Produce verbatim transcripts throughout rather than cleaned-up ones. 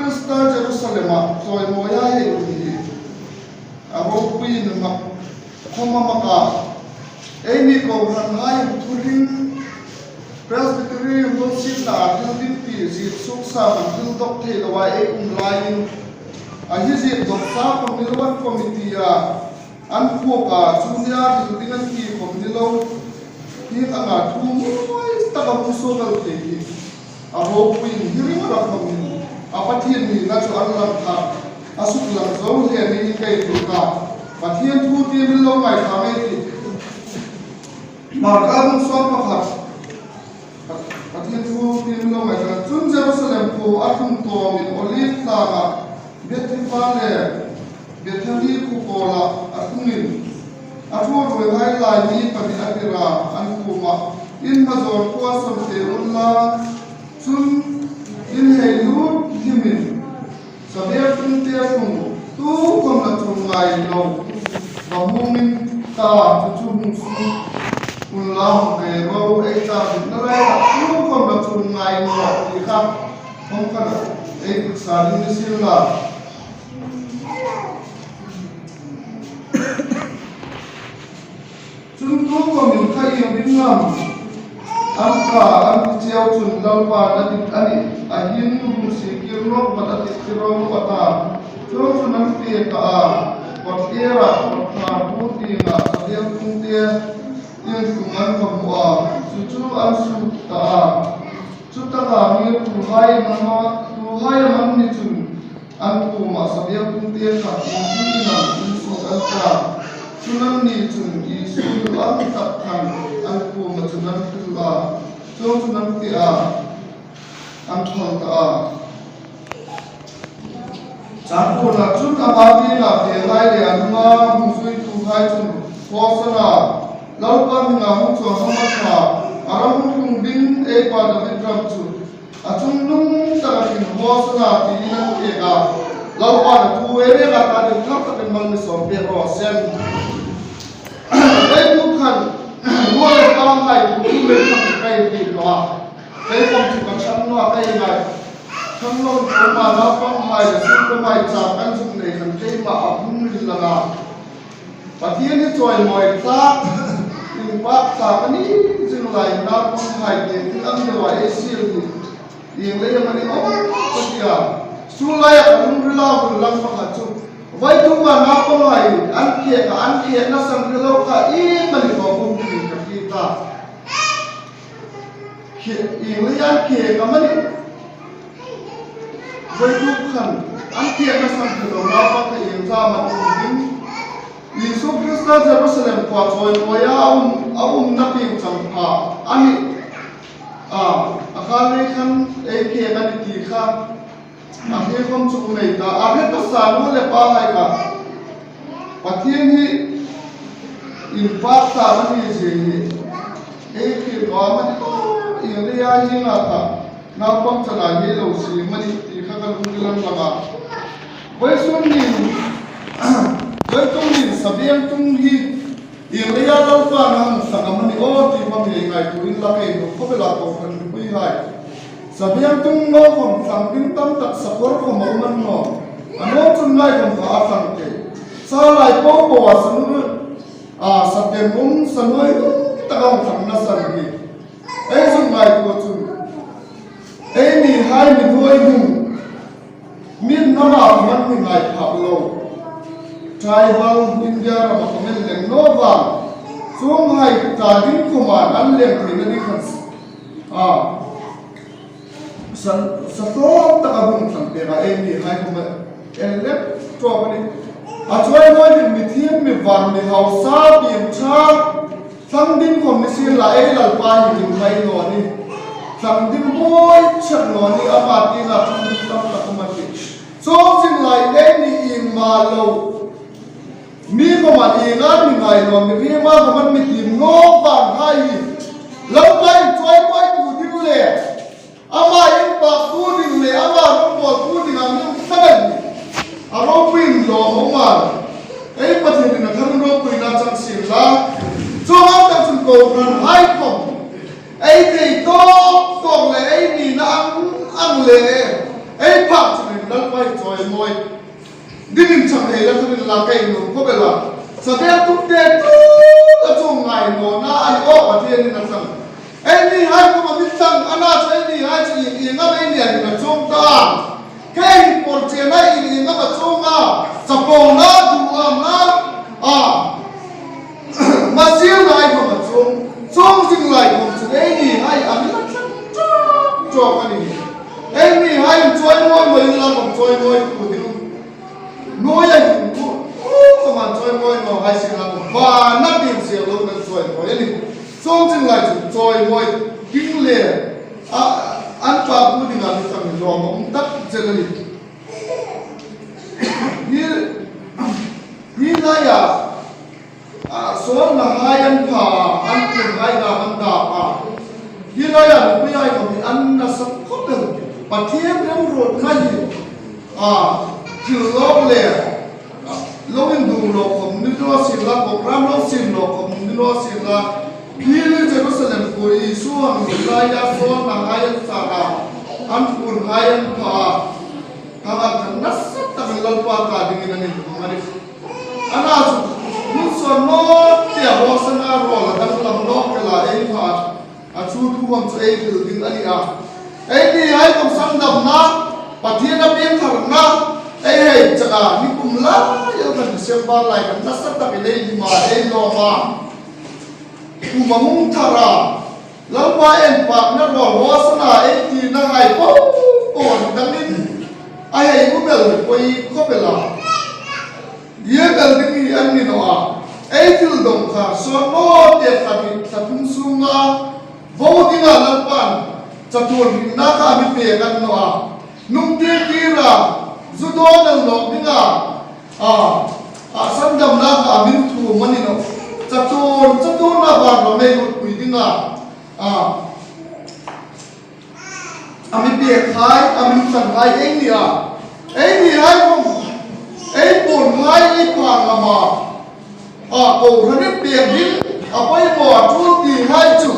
Krista Jerusalem-a chawimawia hei um hi a ropuiin mak khawm a mak a. Eini kohranhai inthuhling Presbytery hung sitna a thil ding ti ziek suok sa man thil dawk thei loa ei um laiin, a hi ziek dawk sa khawm ni loin committee-a an phuok a, chu nia thil ding an ti khawm ni lo. Hi anga thu mawi taka hung suok el thei hi a ropuiin hi ring rak khawm ni, a Pathien nina chu an lang kha, a suklang zo hle ni hi kei tu ka. Pathien thu ti min lo ngai kha ngei ti. Marka bung sawm pakhat. Pathien thu ti min lo ngai kha. Chun Jerusalem khuo a tlung tawmin Olive tlanga Bethphage le Bethani khuo kawla a tlungin, a thuhai lai mi pahni a tir a, an kuomah, "In hma zawn khuo sawm te unla, chun in hei lut hlimin, Sabia tlung te tlung, tu khawm la tlung ngai lo, va hmungin ta chu chu hung suok unla, hung ve ro, ei ta bit na lai la, tu khawm la tlung ngai lo," ti kha, hawng kha ei tiksa ding ni sien la. Chun tu khawmin kha ieng ding am? An kha an ti cheu chun Lalpan a dit a nih, a hin hung sik kir nawk vat a ti kir ro a ta. Chuongchun an pek a, kawtthlerah, kawtthar bu tienga Sabia tlung te intlung an va hmu a, chu chu an suk ta a. Chutaka mi tuhai mama, tuhai a man ni chun an kuomah Sabia tlung te kha inti inah insuk an ta. Chun anni chun Isu hlu ang tak khan an kuoma chun an hril a, chuongchun an ti a, an phal ta a. Chang kuona chun ama tienga felhai le a hnunga hung zuituhai chun, "Hosana, Lalpa hminga hung chuong ho a ṭha, a ram hung tlung ding ei pa David ram chu a chungnung taka hin Hosana," tiin an pek a. Lalpan a thu ei rêng a ta ding thar takin mal mi sawm pek raw se. Ei tu khan, nu le pahai thu le khan kai ti lo a. Kei khawm chu ka chang naw a, kei ngai. Chang naw khawma naupanghai le sungkuo mai chang kan zuk nei khan keima a hung hril lang a. Pathien hi chawimawi tlak, inpak tlak a ni zing lai naupanghai te thil ang deuha ei siem hi. Ieng lei am a ni aw ka ti a. Chu laia ka lungrila hun lang pakhat chu. Vawituk ma naupanghai an khek a, an khekna san hrilo kha ieng am a ni aw ka hung ti ka ti ta. Khek, ieng leia an khek am a ni? Vawituk khan an khekna san hrilo naupa kha ieng zat am a ni? Isu Krista Jerusalem khuoa chawimawi a um, a umna pieng chang pha a ni. A, a kha lei khan ei khek a ni ti kha. A hre khawm chu um ei ta, a hre tawp sa nu le pahai kha. Pathien hi inpak tlak a ni zie hi ei hriet naw am a ni, ieng leia hieng ang kha naupang chana hi lo siem am a ni ti kha ka lungril a lang a. Vawisun nin, vawituk nin Sabiengtung hi ieng leia Lalpan a hang sak am a ni aw ti khawm hi ngaituo inla kei nuom khawp el a, kohran mipuihai. Sabiengtung naw khawm thlang ding tam tak sakawr khawm a um a ni naw. A nuom chun ngai khawm kha a thlang thei. Sa lai po po a sa nuom, a, sa ten um, sa nuoi um tak a hang thlang nasan hi. Ei zuk ngaituo chun, ei mihai mi hnuoi hmu. Min nama khawm an mi ngai phak lo. Tribal India rama khawm an leng naw vang. Chuonghai ta ding khawma an leng theina ding khan. A. Sa, sa tlawm taka hung thlang pek a, ei mihai khawm an leng tawp a nih. A chawimawi ding mi thiem, mi var, mi hausa, pieng ṭha. Thlang ding khawm ni sien la, ei Lalpa hi ding mai naw ni. Thlang ding mawi chat naw ni, ama tienga thlang ding tam tak um a tih. Chuong zing lai ei ni ieng am a lo. Mi khawma ieng am mi ngai naw, mi riem a khawm an mi tiem naw vanghai hi. Lalpa inchawimawi tu ding le ama inpaktu ding le ama rongbawltu ding a mi um ta bek a ropui lo mawng a. Ei Pathienin a thar ropuina chang sien la. Chuong ang tak chun kohranhai khawm ei thei tawk tawk le ei nina ang ang le ei phak chun Lalpa hi chawimawi dingin chang hei la tharin la kei nu ko bela. Sabe tuk te tu la chung ngai mo na an o Pathienin a chang. Ei ni hai ko ma mit chang ana chu ei ni hai chu i i nga ei ni a ni na chung ta. Kei por che na i i nga ma chung a. Sa po na du a na. A. Masil lai khawm a chuong, chuong zing lai khawm chu ei ni hai a mi la thlak ṭawk ṭawk a nih. Ei ni hai chawimawi mawi la khawm chawimawi tu ding. Nuoi a hin tu, u, khawm an chawimawi naw hai sin la khawm. Vana ding sia lo nan chawimawi a nih. Chuong zing lai chu chawimawi ding le, a, an pa tu ding a mi chang lawm a um tak zel a nih. Hi, hi lai a, A, suolna hai an pha, an tlung hai dam an dap a. Hi lai a, mipui hai khawm hi an nasa khawp el. Pathien remruotna hi, a, thil lawk le, a, lo indung lo khawm ni naw sien la, program lo siem lo khawm ni naw sien la. Hi lai Jerusalem khuo Isu hang lai a suolna hai an sat a. An phun hai an pha a. Hang an nasa takin Lalpa ta dingin an inhmang a nih. Ana chu, hun suol naw tia Hosanna ruol a danglam nawk el a ei pha a chu thu hmang chu ei hril ding a nih a. Ei ni hai khawm sandamna, Pathien a piengtharna, ei hei chak a, nikum lai el khan December lai khan nasa takin ei him a, ei lawm a. Kum a hung thar a, Lalpa inpakna ruol Hosanna ei tina hai po po an dangin a hei um el poi khawp el a. Ieng el ding hi an ni naw a. Ei thil dong kha suol naw te kha mi thla thum sunga vo dinga Lalpan chatuon hringna kha mi pek a ni naw a. Nung ti tira zu dawn el nawk dinga, a, a, sandamna kha min thu mani naw. Chatuon, chatuon a van ram ei utpui dinga, a, a mi pek hai, a mi san hai ei ni a. Ei ni hai khawm, ei puon hai ei pha ngam a. A, kohranin pek ding a poimaw a ṭul ti hai chu.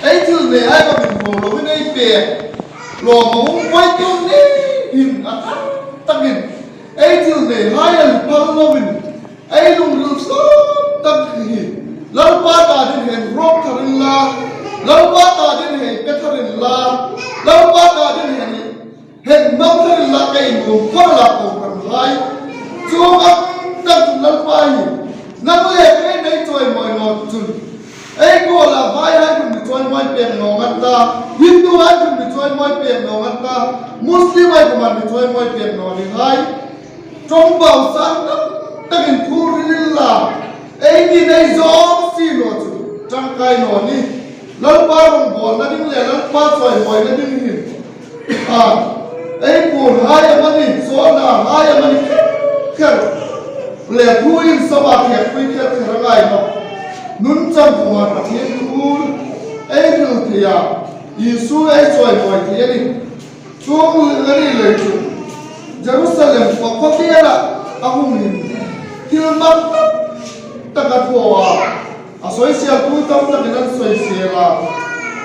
Ei thil nei hai ka min hawng lovin ei pek. Lawm a hung poi tum ni hin a tam takin. Ei thil nei hai a phal lovin. Ei lungril sawm tak hi. Lalpa ta dingin hei rawk thar inla. Lalpa ta dingin hei pe thar inla. Lalpa ta dingin hei Hei, nang thar la kei nuom khawp el a kohran hai. Chuong ang tak chu Lalpa hi. Nang le kei nei chawimawi naw chun. Ei kuoma vai hai khun mi chawimawi pek naw ngat ta. Hindu hai khun mi chawimawi pek naw ngat ta. Muslim hai khun mi chawimawi pek naw ni hai. Ṭawngbau san tak takin thu hril inla. Ei ni nei zawng si naw chu. Ṭangkai naw ni. Lalpa rawngbawlna ding le Lalpa chawimawina ding hin. A, ei puon hai amani, sawrna hai amani kher kher. Le thu insawma khekpui kher kher a ngai nawh. Nunchang kuoma Pathien thu ei hril thei a. Isu ei chawimawi thei a nih. Chuong a ni lei chun Jerusalem khuo khawvela a hung hin thil mak tak tak a thaw a. A soisialtu tam takin an soisiel a.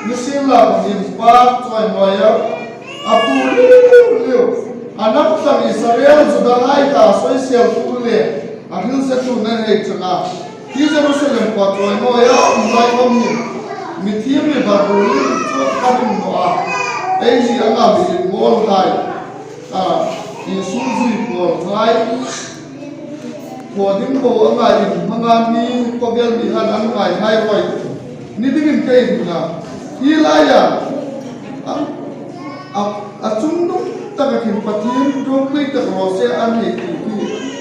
Nisienlakhawm inpak chawimawi a. A pu liu liu. A nang tlang Israel Juda hai kha soisialtu le a hrilsetu an hei chang a. Hi Jerusalem khuo chawimawi a um lai khawm hin, mi thiem mi var ruolin chu ka hung naw a. Ei hi anga mi inmawl hai. A, Isu zui pawl hai. Khuo ding bo anga inhmang a mi khawvel mi han an ngai hai ruoi. Ni dingin ka inhmang a. Hi laia. A, a, a chungnung taka khin Pathien ropui tak raw se an hei ti hi.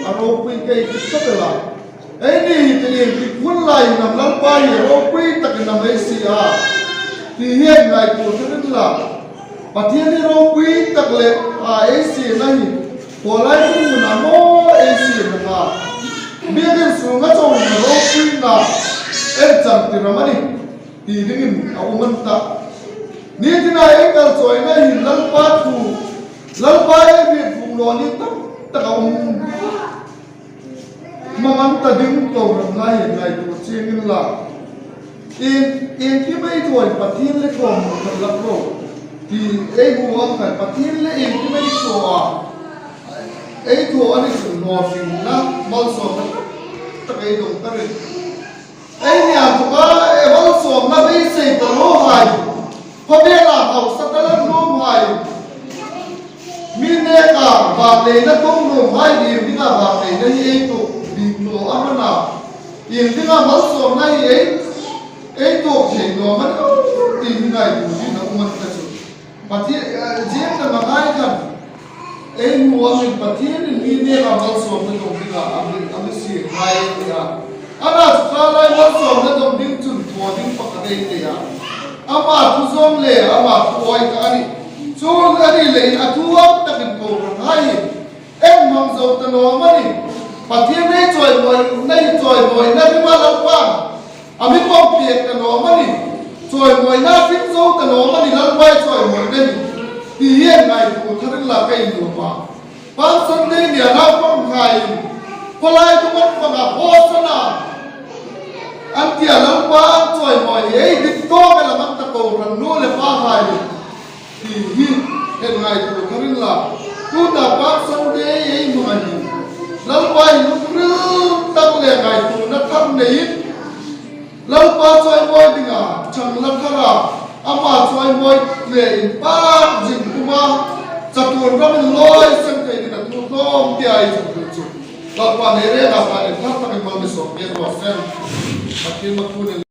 A ropui ka ti khawp el a. Eini hi ti ieng tik hun lai hin am Lalpa hi ropui takin am ei sie a. Ti hi ei ngaituo thar inla. Pathien hi ropui tak le a ei siena hi. Khuo lai hun hun a maw ei siena a. Biek in sunga chauh hin ropuina ei chang tir am a nih. Ti dingin a um an ta. Ni tina ei kal chawina hin Lalpa thu. Lalpa ei biek vung lo ni tam tak a um. Hmang an ta ding kohran lai hi ngaituo chieng inla. Ieng, iengkim ei thaw Pathien le khawm hmu thar lak ro. Ti ei hmu ang khan Pathien le iengkim ei thaw a. Ei thu a ni chun hnawhrimna, malsawmna tak ei dong ta ring. Ei ni a tuka ei malsawmna beisei ta lo hai. Khawvela hausa ta lo nuom hai. Mi neka vangleina kong nuom hai, ieng dinga vangleina hi ei tuok ding lo a mana. Ieng dinga malsawmna hi ei, ei tuok thei nuom a ni ti hi ngaituo ding a um a ni ta chu. Pathien, eh, ziek ta ma ngai khan. Ei hmu angin Pathienin mi neka malsawmna dong dinga a mi, a mi siem hai a tia. Ana chu kha lai malsawmna dong ding chun thaw ding pakhat ei nei a. Ama thu zawm le ama thu awi kha a nih. Chu a ni leiin a thu ang takin kohranhai hin, ei hmang zo ta naw am a ni? Pathien nei chawimawi, nei chawimawina hrima Lalpa a mi pawm pek ta naw am a ni? Chawimawina hring zo ta naw am a ni, Lalpa i chawimawina hi? Ti hi ei ngaituo thar inla ka innuom a. Palm Sunday nia naupanghaiin khawlai tu man panga Hosanna an tia, Lalpa an chawimawi hi ei dik tawk el a man ta kohran nu le pahai. Ti hi ei ngaituo thar inla. Tuta Palm Sunday ei hmang a hin, Lalpa i lungril tak le ngaituona thar neiin, Lalpa chawimawi dinga chang la thara, ama chawimawi le inpak zing puma, chatuon ramin lawi seng thei dinga thu hlawm tia ei chang chu. Lalpa nei renga ka inthar takin mal mi sawm pek raw se. Pathien ma thu ni